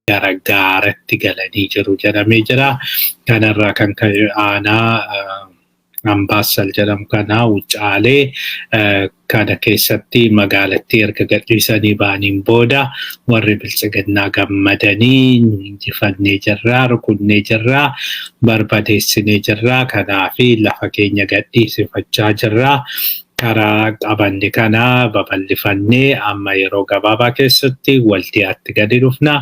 Gara gaaratti galanii jiru jedhamee jira. Kanarraa kan ka'e aanaa Ambaassal jedhamu kana Wucaalee kana keessatti magaalattii erga gadhiisanii ba'aniin booda warri Biltsiginnaa gammadanii, injifannee jirraa, rukunnee jirraa, barbadeessinee jirraa, kanaafi lafa keenya gadhiisifachaa jirraa. Karaa qabanne kana babal'ifannee amma yeroo gabaabaa keessatti Waldiyaatti gadi dhufna.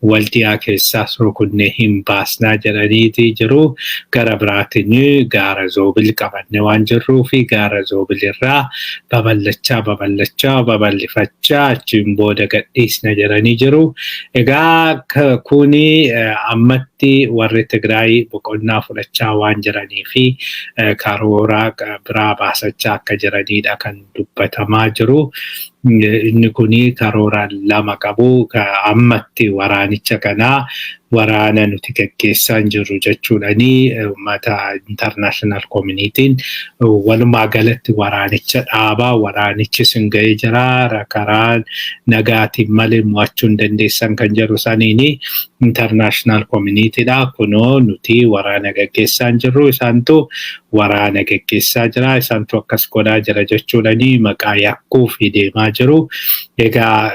Waldiyaa keessaas rukunnee hin baasnaa jedhaniiti jiru. Gara biraatiin gaara Zoobil qabanne waan jirruu fi gaara Zoobil irraa babal'achaa babal'achaa babal'ifachaa achiin booda gadhiisna jedhanii jiru. Egaa kuni ammatti warri Tigraay boqonnaa fudhachaa waan jiranii fi karoora biraa baasachaa akka jiranidha kan dubbatamaa jiru. Inni kuni karoora lama qabu. Ammatti waraanicha kanaa waraana nuti gaggeessaa hin jirru jechuudhani uummata international communityn walumaa galatti waraanicha dhaabaa, waraanichi sin ga'ee jira, karaa nagaatiin malee mo'achuu hin dandeessan kan jedhu saniini international communitydha. Kunoo nuti waraana gaggeessaa hin jirru, isaantu waraana gaggeessaa jira, isaantu akkas godhaa jira jechuudhani maqaa yakkuu fi deemaa jiru. Egaa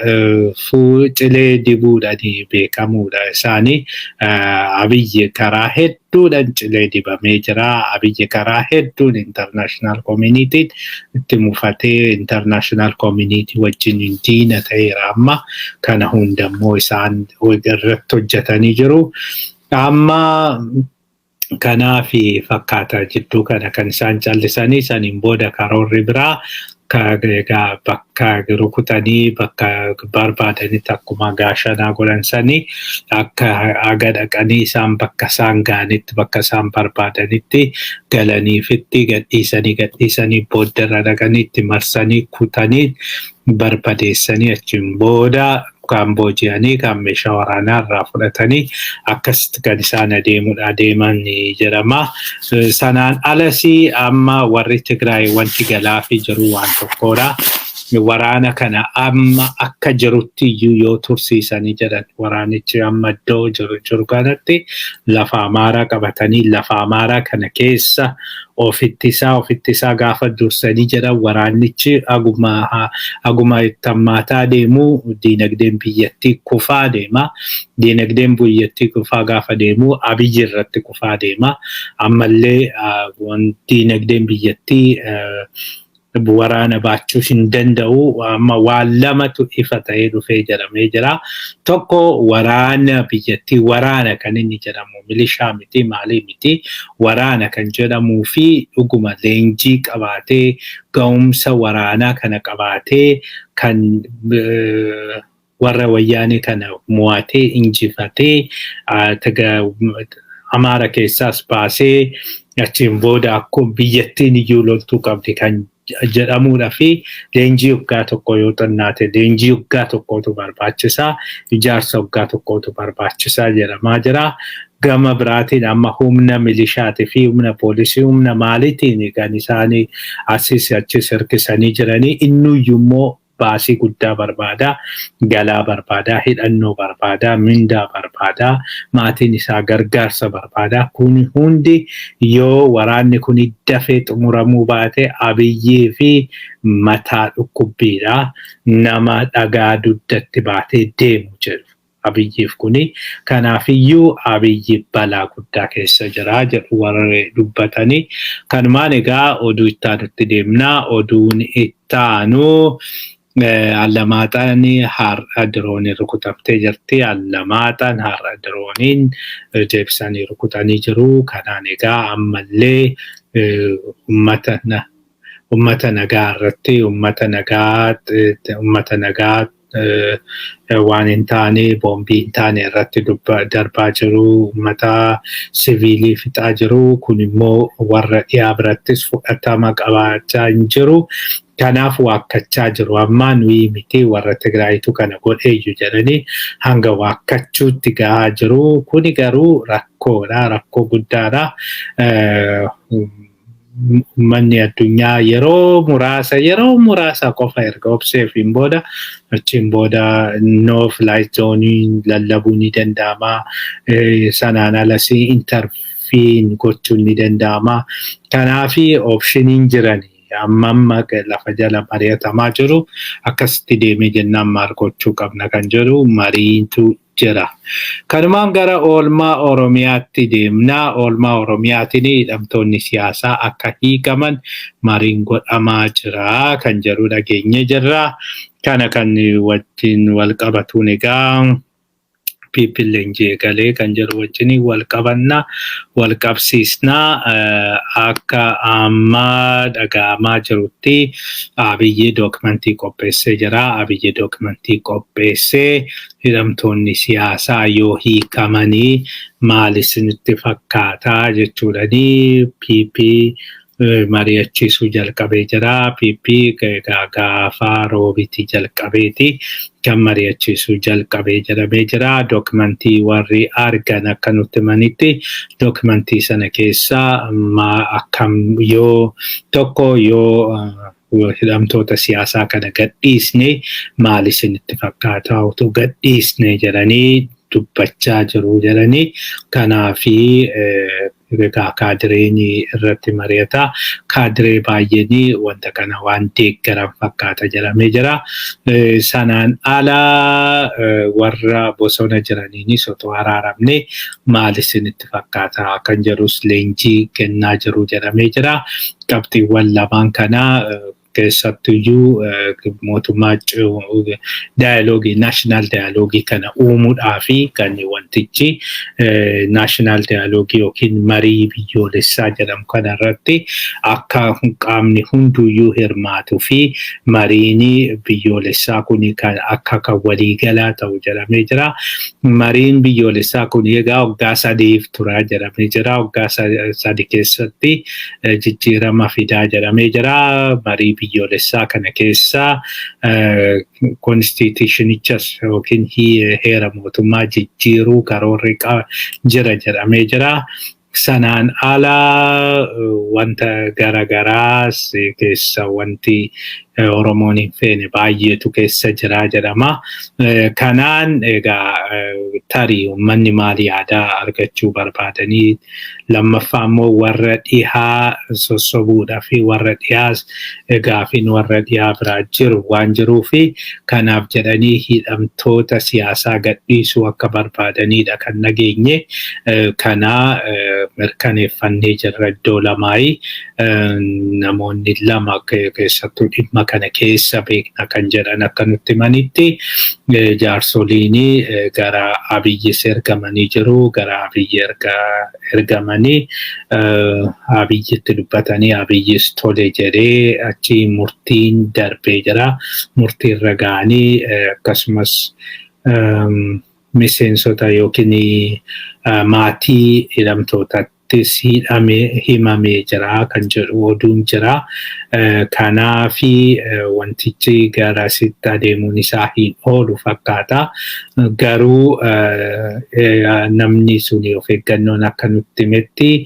cilee dibuudhani beekamuudha isaanii. Abiyyi karaa hedduudhaan cilee dibamee jira. Abiyyi karaa hedduun international communityn itti mufatee international community wajjin diina ta'eera amma. Kana hundammoo isaan irratti hojjetanii jiru. Amma kanaafi fakkaata jidduu kana kan isaan callisanii. Saniin booda karoorri biraa egaa bakka rukutanii bakka barbaadanitti akkuma gaashanaa godhan sanii akka haga dhaqanii isaan bakka isaan ga'anitti, bakka isaan barbaadanitti galaniifitti gadhiisanii gadhiisanii booddarra dhaqanii itti marsanii kutanii barbadeessanii, achiin booda kan booji'anii, kan meeshaa waraanaa irraa fudhatanii akkasitti kan isaan adeemudha adeeman jedhama. Sanaan alas amma warri Tigraay wanti galaafii jiru waan tokkodha. Waraana kana amma akka jirutti iyyuu yoo tursiisanii jedhan, waraanichi amma iddoo jiru jiru kanatti lafa Amaaraa qabatanii lafa Amaaraa kana keessa ofittisaa gaafa dursanii jedhan, waraanichi aguma itti hammaataa deemu diinagdeen biyyattii kufaa deema. Diinagdeen biyyattii kufaa gaafa deemu Abiyyi irratti kufaa deema. Ammallee diinagdeen biyyattii waraana baachuu hin danda'u. Amma waan lamatu ifa ta'ee dhufee jedhamee jira. Tokko, waraana biyyattii, waraana kan inni jedhamu milishaa miti, maalii miti, waraana kan jedhamuu fi dhuguma leenjii qabaatee ga'umsa waraanaa kana qabaatee kan warra Wayyaanee kana mo'atee injifatee Amaara keessaas baasee achiin booda akkuma biyyattiin iyyuu loltuu qabdi kan jedhamuudha fi leenjii waggaa 1 yoo xinnaate leenjii waggaa 1tu barbaachisaa, ijaarsa waggaa 1tu barbaachisaa jedhamaa jira. Gama biraatiin amma humna milishaatii fi humna poolisii, humna maaliitiin kan isaanii asis achis hirkisanii jiranii, innuyyuu immoo baasii guddaa barbaada, galaa barbaada, hidhannoo barbaada, mindaa barbaada, maatiin isaa gargaarsa barbaada. Kun hundi yoo waraanni kun dafee xumuramuu baate Abiyyii fi mataa dhukkubbiidha. Nama dhagaa dugdatti baatee deemu jedhu Abiyyiif kuni. Kanaafiyyuu Abiyyi balaa guddaa keessa jira jedhu warri dubbatanii. Kanumaan egaa oduu ittaanutti deemnaa. Oduun ittaanu, Allamaaxaan har'a dirooniin rukutamtee jirti. Allamaaxaan har'a dirooniin deebisanii rukutanii jiru. Kanaan egaa ammallee uummata nagaa irratti uummata nagaa waan hin taane, boombii hin taane irratti darbaa jiru, uummata siviilii fixaa jiru. Kun immoo warra dhiyaa birattis fudhatama qabaachaa hin jiru. Kanaaf waakkachaa jiru. Ammaa nuyi miti, warra Tigraayitu kana godheeyyu jedhanii hanga waakkachuutti gahaa jiru. Kuni garuu rakkoodha, rakkoo guddaadha. Uummanni addunyaa yeroo muraasa qofa erga obseefiin booda, achiin booda no fly zone lallabuu ni danda'ama. Sanaan alas intervene gochuun ni danda'ama. Kanaafi optioniin jiran amma amma lafa jala mari'atamaa jiru, akkasitti deemee jennaan maal gochuu qabna kan jedhu mariitu jira. Kanumaan gara oolmaa Oromiyaatti deemnaa. Oolmaa Oromiyaatiin hidhamtoonni siyaasaa akka hiikaman mariin godhamaa jira kan jedhu dhageenye jirra. Kana kan wajjin wal qabatuun egaa PP leenjii eegalee kan jedhu wajjin wal qabanna, wal qabsiisnaa. Akka ammaa dhaga'amaa jirutti Abiyyi dookimantii qopheessee jira. Abiyyi dookimantii qopheessee hidhamtoonni siyaasaa yoo hiikamanii maal isinitti fakkaataa jechuudhanii PP mari'achiisuu jalqabee jira. PP egaa gaafa Roobitii jalqabeeti kan mari'achiisuu jalqabee jedhamee jira. Dookimantii warri argan akka nutti himanitti, dookimantii sana keessa akkam yoo tokko yoo hidhamtoota siyaasaa kana gadhiisne maal isinitti fakkaata, utuu gadhiisne jedhanii dubbachaa jiru jedhanii. Kanaafi egaa kaadireen irratti mari'ata. Kaadiree baay'een wanta kana waan deeggaran fakkaata jedhamee jira. Sanaan ala warra bosona jiraniinis otoo araaramne maal isinitti fakkaata kan jedhus leenjii kennaa jiru jedhamee jira. Qabxiiwwan lamaan kana keessattuyyuu mootummaa dialogue, national dialogue kana uumuudhaa fi kan wantichi national dialogue yookiin marii biyyoolessaa jedhamu kana irratti akka qaamni hunduyyuu hirmaatuu fi mariin biyyoolessaa kun kan akka kan waliigalaa ta'u jedhamee jira. Mariin biyyoolessaa kun egaa waggaa 3f tura jedhamee jira. Waggaa 3 keessatti jijjiirama fidaa jedhamee jira. Marii biyyoolessaa kana keessa constitutionichas yookiin heera mootummaa jijjiiruu karoorri jira jedhamee jira. Sanaan ala wanta garagaraas keessa wanti Oromoon hin feene baay'eetu keessa jira jedhama. Kanaan egaa tarii uummanni maal yaadaa argachuu barbaadanii, lammaffaa immoo warra dhihaa sossobuudhaa fi warra dhihaas gaafin warra dhihaa biraa jiru waan jiruu fi kanaaf jedhanii hidhamtoota siyaasaa gadhiisuu akka barbaadanidha kan nageenye. Kanaa mirkaneeffannee jirra iddoo lamaayi. Namoonni lama keessattuu dhimma kana keessa beekna kan jedhan akka nutti himanitti, jaarsoliin gara Abiyyis ergamanii jiru. Gara Abiyyi ergamanii Abiyyitti dubbatanii, Abiyyis tole jedhee achi murtiin darbee jira. Murtiirra ga'anii akkasumas miseensota yookiin maatii hidhamtootattis himamee jira kan jedhu oduun jira. Kanaafi wantichi garasitti adeemuun isaa hin oolu fakkaata. Garuu namni suni of eeggannoon akka nutti himetti,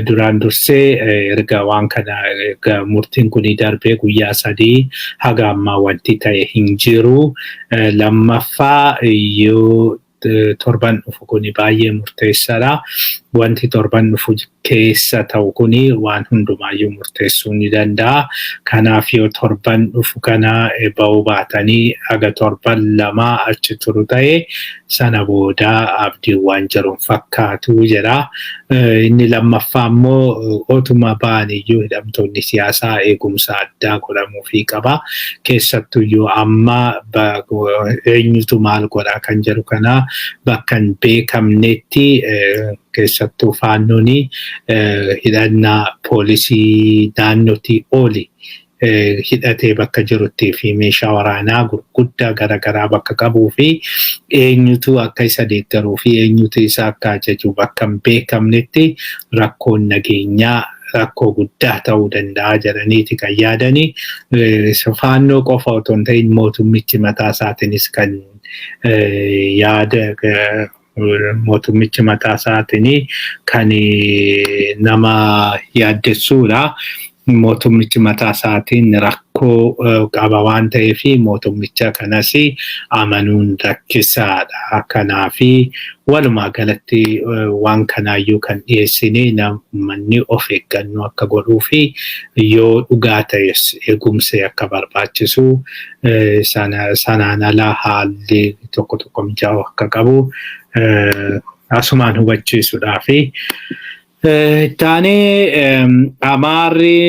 duraan dursee erga waan kana murtiin kun darbee guyyaa 3 haga ammaa wanti ta'e hin jiru. Lammaffaa yoo torban dhufu kuni baay'ee murteessaadha. Wanti torban dhufu keessa ta'u kuni waan hundumaayyuu murteessuu ni danda'a. Kanaaf yoo torban dhufu kana ba'uu baatanii haga torban 2 achi turu ta'e, sana booda abdiin waan jiru fakkaatu jedha. Inni lammaffaa immoo otuma ba'an iyyuu hidhamtoonni siyaasaa eegumsa addaa godhamuufii qaba. Keessattuyyuu amma eenyutu maal godha kan jedhu kana bakka hin beekamnetti, keessattuu Faannoon hidhannaa poolisii naannootii oli hidhatee bakka jiruttii fi meeshaa waraanaa gurguddaa garaagaraa bakka qabuu fi eenyutu akka isa deeggaruu fi eenyutu isa akka ajaju bakka hin beekamnetti rakkoon nageenyaa rakkoo guddaa ta'uu danda'a jedhaniiti kan yaadanii. Faannoo qofa otoo hin ta'in mootummichi mataa isaatiinis kan yaada Mootummichi mataa isaatiin kan nama yaaddessuudha. Mootummichi mataa isaatiin rakkoo qaba waan ta'eef mootummicha kanas amanuun rakkisaadha. Kanaafi walumaa galatti waan kanaayyuu kan dhiyeessine uummanni of eeggannoo akka godhuu fi yoo dhugaa ta'es eegumsi akka barbaachisu, sanaan alaa haalli tokko tokko mijaa'u akka qabu asumaan hubachiisuudhaafi. Taanee Amaarri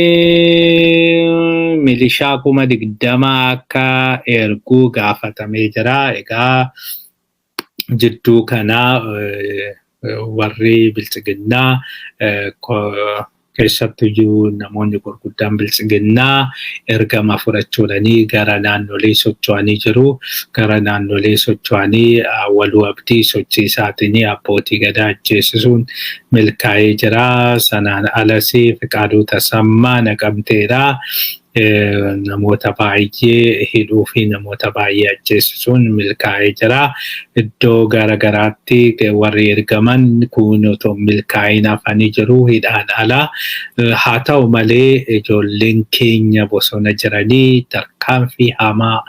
milishaa 20,000 akka erguu gaafatamee jira. Egaa jidduu kanaa warri biltsiginnaa, keessattuyyuu namoonni gurguddaan biltsiginnaa, ergama fudhachuudhanii gara naannolee socho'anii jiru. Gara naannolee socho'anii Awwaluu Abdii sochii isaatiin abbootii gadaa ajjeesisuun milkaa'ee jira. Sanaan alas Fiqaaduu Tasammaa Naqamteedha. Namoota baay'ee hidhuu fi namoota baay'ee ajjeesisuun milkaa'ee jira. Iddoo gara garaatti warri ergaman kun otoo milkaa'in hafanii jiru hidhaan ala. Haa ta'u malee ijoolleen keenya bosona jiranii tarkaanfii hamaa,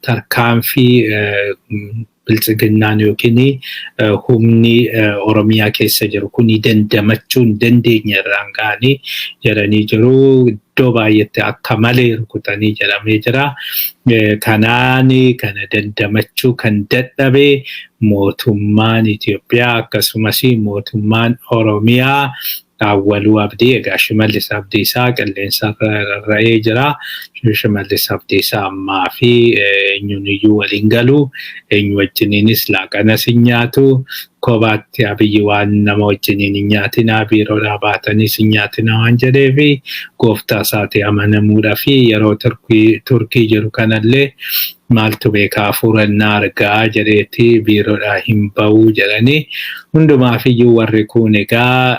tarkaanfii biltsiginnaan yookiin humni Oromiyaa keessa jiru kun dandamachuu hin dandeenye irraan ga'anii jedhanii jiru. Iddoo baay'eetti akka malee rukutanii jedhamee jira. Kanaan kana dandamachuu kan dadhabe mootummaan Itoophiyaa akkasumas mootummaan Oromiyaa Awwaluu Abdii, egaa Shimallis Abdiisaa qilleensa rarra'ee jira. Shimallis Abdiisaa ammaa fi eenyuun iyyuu waliin galu, eenyu wajjiniinis laaqanas hin nyaatu. Kophaatti Abiyyi waan nama wajjiniin hin nyaatinaa, biiroodhaa baataniis hin nyaatinaa waan jedheefi gooftaa isaatii amanamuudhaa fi yeroo Turkii jiru kanallee maaltu beekaa, hafuurannaa argaa jedheeti biiroodhaa hin ba'uu jedhanii. Hundumaafiyyuu warri kun egaa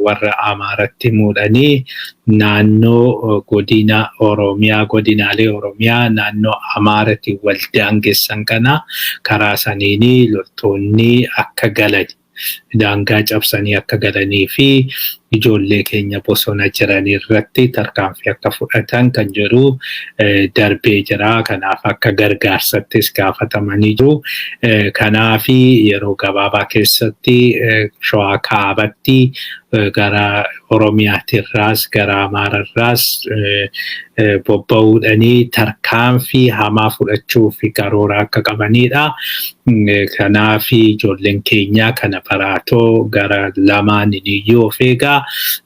warra Amaaratti muudhanii naannoo godina Oromiyaa, godinaalee Oromiyaa naannoo Amaaratti wal daangessan kana karaa saniini loltoonni akka galan, daangaa cabsanii akka galanii fi ijoollee keenya bosona jiran irratti tarkaanfii akka fudhatan kan jedhu darbee jira. Kanaaf akka gargaarsattis gaafatamanii jiru. Kanaafi yeroo gabaabaa keessatti Shawaa Kaabatti gara Oromiyaatirraas gara Amaararraas bobba'uudhanii tarkaanfii hamaa fudhachuuf karoora akka qabanidha. Kanaafi ijoolleen keenya kana baraatoo gara lamaaniin iyyuu of eegaa.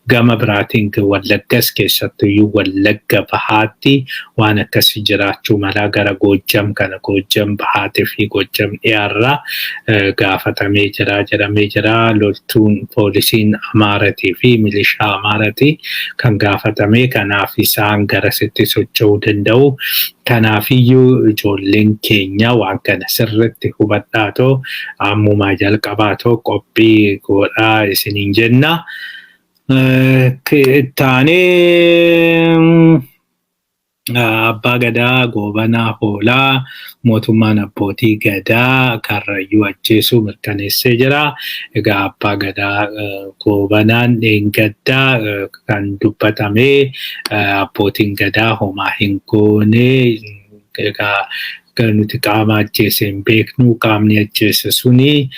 Gama biraatiin Wallaggas, keessattuyyuu Wallagga Bahaatti waan akkasii jiraachuu mala. Gara Goojjam kana, Goojjam Bahaatii fi Goojjam Dhiyaarraa gaafatamee jira jedhamee jira. Loltuun poolisiin Amaaratii fi milishaa Amaaratii kan gaafatame, kanaaf isaan garasitti socho'uu danda'u. Kanaafiyyuu ijoolleen keenya waan kana sirriitti hubadhaatoo ammumaa jalqabaatoo qophii godhaa isiniin jenna. Taanee Abbaa Gadaa Goobanaa Hoolaa mootummaan abbootii gadaa Karrayyuu ajjeesuu mirkaneessee jira. Egaa Abbaa Gadaa Goobanaan dheengaddaa kan dubbatamee abbootiin gadaa homaa hin goone, egaa nuti qaama ajjeese hin beeknu, qaamni ajjeese suni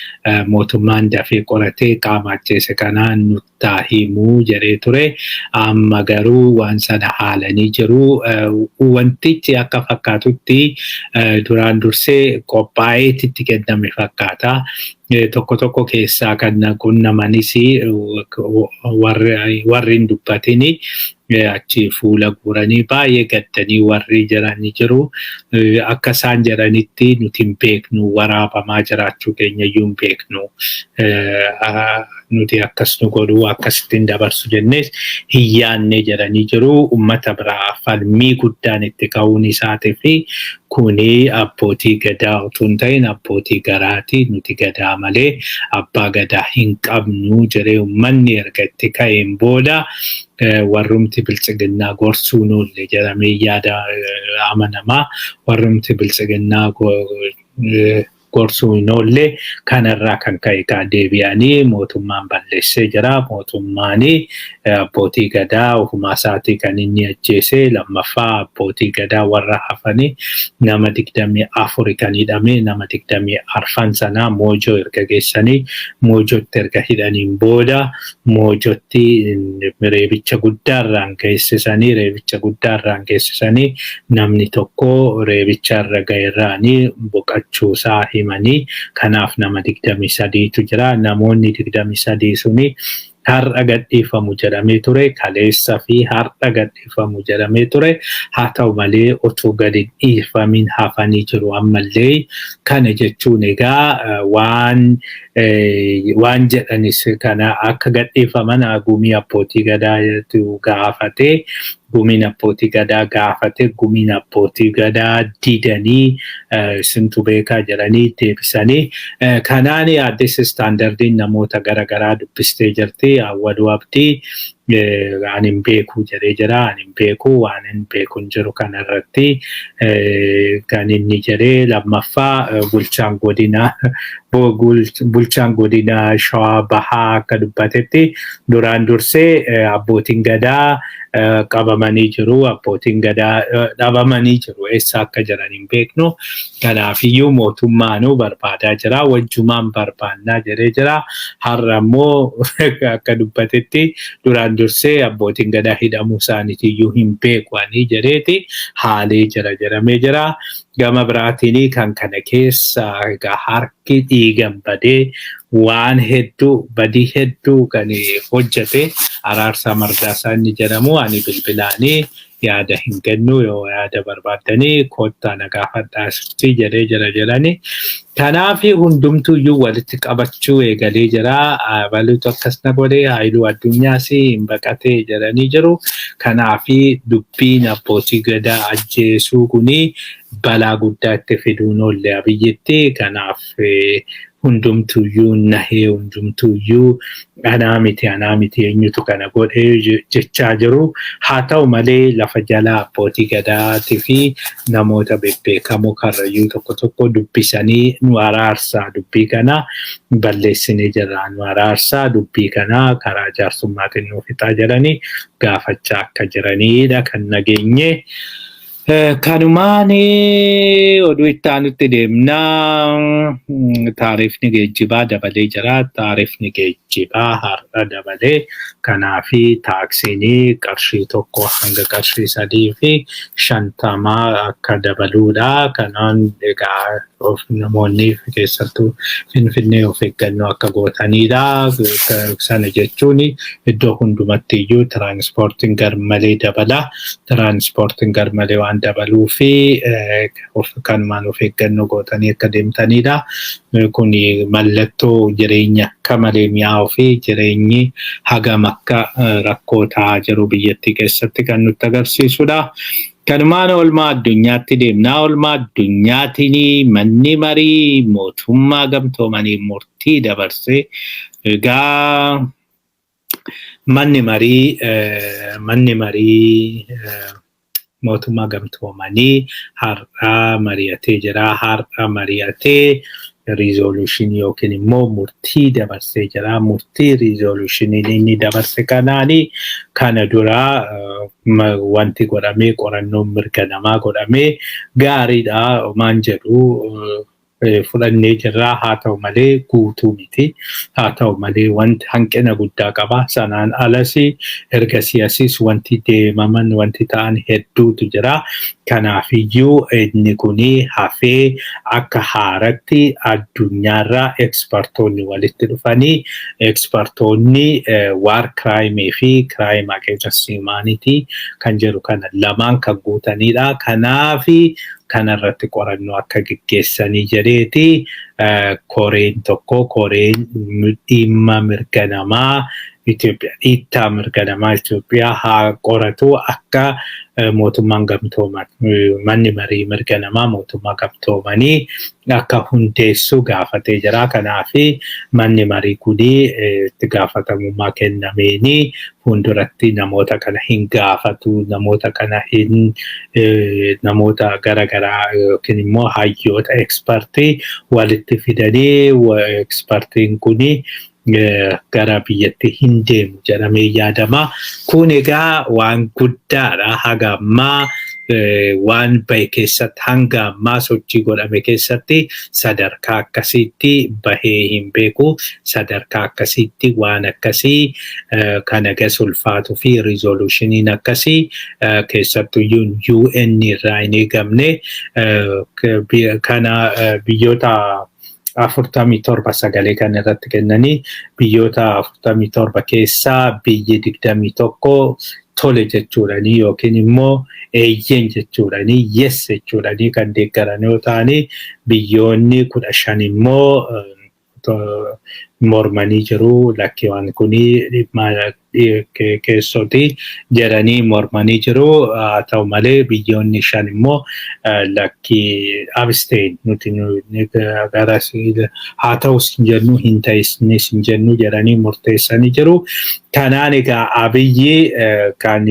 mootummaan dafee qoratee qaama ajjeese kanaan nuttaa himuu jedhee ture. Amma garuu waan sana haalanii jiru. Wantichi akka fakkaatutti duraan dursee qophaa'eetitti kenname fakkaata. Tokko tokko keessaa kan qunnamanis warri hin dubbatini achi fuula guuranii baay'ee gaddanii warri jiranii jiru. Akka isaan jedhanitti nuti hin beeknu, waraabamaa jiraachuu keenya iyyuu hin beeknu. Nuti akkas nu godhuu, akkasittiin dabarsu jennees hin yaanne jedhanii jiru. Uummata biraa falmii guddaan itti ka'uun isaatii fi kuni abbootii gadaa utuu hin ta'in abbootii garaati. Nuti gadaa malee abbaa gadaa hin qabnu jedhee uummanni erga itti ka'een booda warrumti biltsiginnaa gorsuu noolle jedhamee yaada amanamaa. Warrumti biltsiginnaa gorsuu hin oolle. Kanarraa kan ka'e egaa deebi'anii mootummaan balleessee jira. Mootummaan abbootii gadaa ofumaa isaatii kan inni ajjeese. Lammaffaa, abbootii gadaa warra hafanii nama 24 kan hidhame, nama 24 sanaa Moojoo erga geessanii, Moojootti erga hidhaniin booda, Moojootti reebicha guddaarraan geessisanii, reebicha guddaarraan geessisanii, namni tokko reebicha irra ga'erraanii boqochuusaa himanii. Kanaaf nama 23tu jira. Namoonni 23 suni har'a gadhiifamu jedhamee ture, kaleessa fi har'a gadhiifamu jedhamee ture. Haa ta'u malee, otoo gadi dhiifamin hafanii jiru ammallee. Kana jechuun egaa waan jedhanis kana akka gadhiifaman gumii abbootii gadaa gaafatee, gumiin abbootii gadaa gaafate, gumiin abbootii gadaa didanii, isintu beekaa jedhanii deebisanii. Kanaan Addis Standardiin namoota garaagaraa dubbistee jirti. Awwaduu Abdii ani hin beeku jedhee jira. Ani hin beeku, waan hin beeku hin jiru kanarratti kan inni jedhee. Lammaffaa, bulchaan godina Shawaa Bahaa akka dubbatetti, duraan dursee abbootiin gadaa qabamanii jiru. Abbootiin gadaa dhabamanii jiru. Eessa akka jiran hin beeknu. Kanaafiyyuu mootummaanuu barbaadaa jira. Wajjumaan barbaannaa jedhee jira. Har'a immoo akka dubbatetti, duraan dursee abbootiin gadaa hidhamuu isaaniitiyyuu hin beeku ani jedheeti haalee jira jedhamee jira. Gama biraatiin kan kana keessa egaa harki dhiigan badee waan hedduu, badii hedduu kan hojjete Araarsaa Mardaasaa inni jedhamu, ani bilbilaanii yaada hin kennu, yoo yaada barbaaddanii kottaa na gaafadhaa asitti jedhee jira jedhani. Kanaaf hundumtuyyuu walitti qabachuu eegalee jira. Baluutu akkas na godhee, Haayiluu Addunyaas hin baqatee jedhanii jiru. Kanaaf dubbiin abbootii gadaa ajjeesuu kuni balaa guddaa itti fiduun oolle Abiyyitti. Kanaaf hundumtuyyuu nahee, hundumtuyyuu anaa miti, anaa miti, eenyutu kana godhee jechaa jiru. Haa ta'u malee, lafa jalaa abbootii gadaatii fi namoota bebbeekamoo Karrayyuu tokko tokko dubbisanii, nu araarsaa, dubbii kana balleessinee jirra, nu araarsaa, dubbii kana karaa jaarsummaatiin nu fixaa jedhanii gaafachaa akka jiranidha kan nageenye. Kanumaan oduu itti aanutti deemnaa. Taarifni geejjibaa dabalee jira. Taarifni geejjibaa har'a dabalee. Kanaafi taaksiin qarshii 1 hanga qarshii 3.50 akka dabaluudha. Kanaan egaa of namoonni keessattuu Finfinnee of eeggannoo akka gootanidha. Sana jechuun iddoo hundumatti iyyuu tiraanspoortiin garmalee dabala. Tiraanspoortiin garmalee waan dabaluu fi kanumaan of eeggannoo gootanii akka deemtanidha. Kun mallattoo jireenya akka malee mi'aawuu fi jireenyi hagam akka rakkoo ta'aa jiru biyyattii keessatti kan nutti agarsiisudha. Kanumaan oolmaa addunyaatti deemnaa. Oolmaa addunyaatiin manni marii mootummaa gamtoomanii murtii dabarsee. Egaa manni marii mootummaa gamtoomanii har'a mari'atee jira. Har'a mari'atee resolution yookiin immoo murtii dabarsee jira. Murtii resolutioniin inni dabarse kanaani, kana dura wanti godhamee, qorannoon mirga namaa godhamee gaariidha maan jedhu fudhannee jirra. Haa ta'u malee, guutuu miti. Haa ta'u malee, wanti hanqina guddaa qaba. Sanaan alas ergasii asis wanti deemaman, wanti ta'an hedduutu jira. Kanaafiyyuu inni kuni hafee akka haaratti addunyaarraa expertoonni walitti dhufanii, expertoonni war crime fi crime against humanity kan jedhu kana lamaan kan guutanidha. Kanaafi kanarratti qorannoo akka geggeessanii jedheeti koreen tokko, koreen dhimma mirga namaa Itoophiyaa, dhiittaa mirga namaa Itoophiyaa haa qoratu, akka mootummaan gamtooman, manni marii mirga namaa mootummaa gamtoomanii akka hundeessu gaafatee jira. Kanaaf manni marii kuni itti gaafatamummaa kennameeni fuulduratti namoota kana hin gaafatu, namoota kana hin namoota garaagaraa yookiin immoo hayyoota expertii walitti fidanii expertiin kuni gara biyyatti hin deemu jedhamee yaadama. Kun egaa waan guddaadha. Haga ammaa waan bahe keessatti, hanga ammaa sochii godhame keessatti sadarkaa akkasiitti bahee hin beeku. Sadarkaa akkasiitti waan akkasii kan agas ulfaatuu fi resolutioniin akkasii keessattuu UN irraa hin eegamne. Kana biyyoota 47 sagalee kan irratti kennanii, biyyoota 47 keessaa biyyi 21 tole jechuudhanii yookiin immoo eeyyen jechuudhanii, yes jechuudhanii kan deeggaran yoo ta'anii, biyyoonni 15 immoo mormanii jiru. Lakki, waan kuni dhimma keessooti jedhanii mormanii jiru. Haa ta'u malee biyyoonni shan immoo lakki, abstain, nuti gara haa ta'us hin jennu, hin ta'isnis hin jennu jedhanii murteessanii jiru. Kanaan egaa Abiyyi kan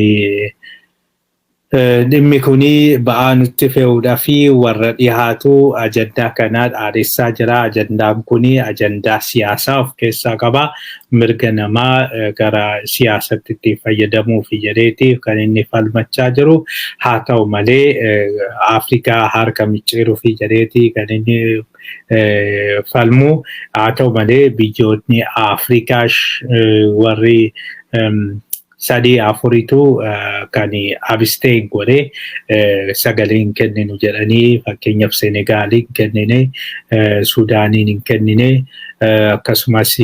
dhimmi kuni ba'aa nutti fe'uudhaa fi warra dhihaatu ajandaa kanaa dhaadessaa jira. Ajandaan kuni ajandaa siyaasaa of keessaa qaba. Mirga namaa gara siyaasatti itti fayyadamuuf jedheeti kan inni falmachaa jiru. Haa ta'u malee Afrikaa harka micciiruuf jedheeti kan inni falmu. Haa ta'u malee biyyoonni Afrikaa warri sadii afuritu kan abstain godhee sagalee hin kenninu jedhanii, fakkeenyaaf Senegaaliin hin kennine, Suudaaniin hin kennine, akkasumas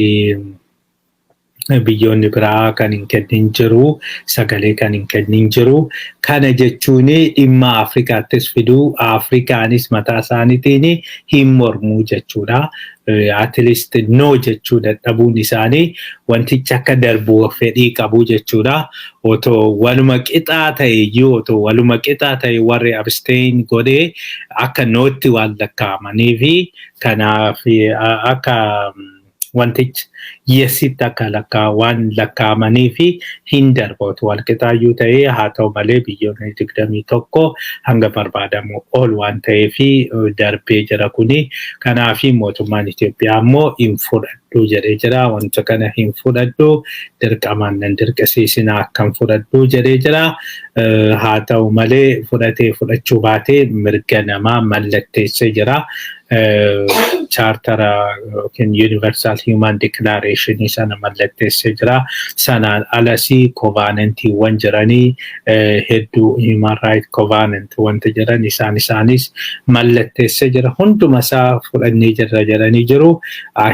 biyyoonni biraa kan hin kennin jiru, sagalee kan hin kennin jiru. Kana jechuun dhimma Afrikaattis fiduu, Afrikaanis mataa isaaniitiin hin mormuu jechuudha. At least no jechuu dadhabuun isaanii wantichi akka darbu fedhii qabu jechuudha. Otoo waluma qixaa ta'e iyyuu, otoo waluma qixaa ta'e, warri abstain godhee akka nootti waan lakkaa'amanii fi kanaaf akka wantichi yesitti akka lakkaa waan lakkaa'amanii fi hin darba otoo wal qixaayyuu ta'ee. Haa ta'u malee biyyoonni 21 hanga barbaadamu ol waan ta'eef darbee jira kuni. Kanaafi mootummaan Itoophiyaa immoo hin fudhadhu jedhee jira. Wanta kana hin fudhadhu, dirqamaan nan dirqisiisinaa, akkam fudhadhu jedhee jira. Haa ta'u malee fudhatee fudhachuu baatee mirga namaa mallatteessee jira. Chartera yookiin Universal Human Declaration sana mallatteessee jira. Sanaan alasii covenantiiwwan jiranii hedduu, Human Right Covenant wanta jiran isaanis mallatteessee jira. Hunduma isaa fudhannee jirra jedhanii jiru.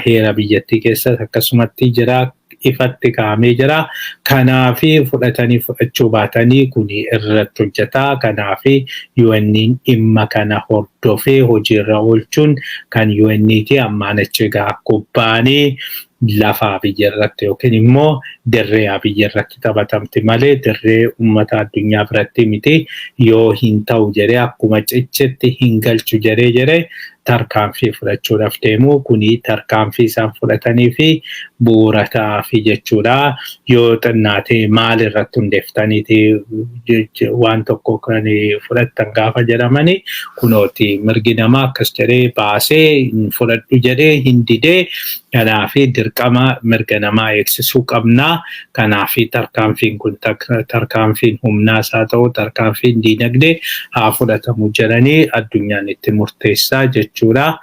Heera biyyattii keessas akkasumatti jira. Ifatti kaa'amee jira. Kanaafi fudhatanii fudhachuu baatanii kuni irratti hojjeta. Kanaafi UN dhimma kana hordofee hojiirra oolchuun kan UN'ti. Ammaan achi egaa kubbaanii lafa biyya irratti yookiin immoo dirree biyya irratti taphatamti malee dirree uummata addunyaa biratti miti. Yoo hin ta'u jedhee, akkuma cichetti hin galchu jedhee tarkaanfii fudhachuudhaaf deemu. Kuni tarkaanfii isaan fudhatanii fi bu'uura ta'aafi jechuudha. Yoo xinnaate maal irratti hundeeftaniiti waan tokko kan fudhattan gaafa jedhamani, kunooti mirgi namaa akkas jedhee baasee hin fudhadhu jedhee hin didee, kanaafi dirqama mirga namaa eegsisuu qabnaa. Kanaafi tarkaanfiin kun tarkaanfiin humnaas haa ta'u, tarkaanfiin diinagdee haa fudhatamu jedhanii addunyaan itti murteessaa jechuudha.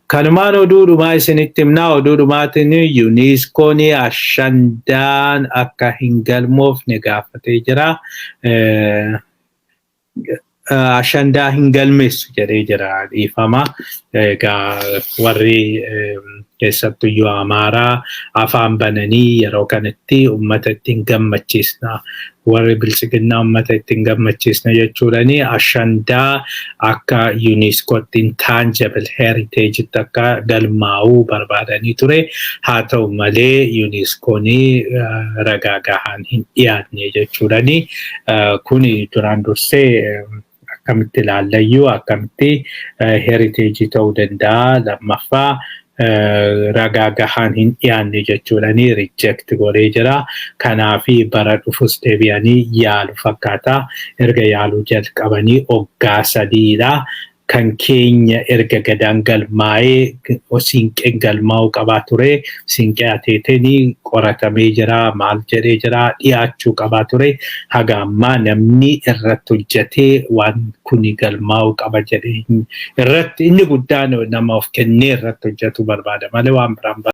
Kanumaan oduu dhumaa isinitti himnaa. Oduu dhumaatiin UNESCOon Ashandaan akka hin galmoofne gaafatee jira. Ashandaa hin galmeessu jedhee jira, dhiifama. Egaa warri Keessattuyyuu Amaaraa afaan bananii yeroo kanatti uummata ittiin gammachiisna. Warri Biltsiginnaa uummata ittiin gammachiisna jechuudhani Ashandaa akka UNESCOtti intangible heritage'itti akka galmaa'uu barbaadanii ture. Haa ta'u malee, UNESCOonii ragaa gahaan hin dhiyaatne jechuudhani. Kuni duraan dursee akkamitti ilaallayyuu, akkamitti heritage ta'uu danda'a? Lammaffaa, ragaa gahaan hin dhiyaanne jechuudhani reject godhee jira. Kanaafi bara dhufus deebi'anii yaalu fakkaata. Erga yaaluu jalqabanii waggaa 3dha. Kan keenya erga Gadaan galmaa'ee siinqeen galmaa'uu qabaa ture. Siinqee ateeteen qoratamee jira, maal jedhee jira, dhiyaachuu qabaa ture. Haga ammaa namni irratti hojjetee waan kuni galmaa'uu qaba jedhee irratti, inni guddaan nama of kennee irratti hojjetu barbaada malee waan biraan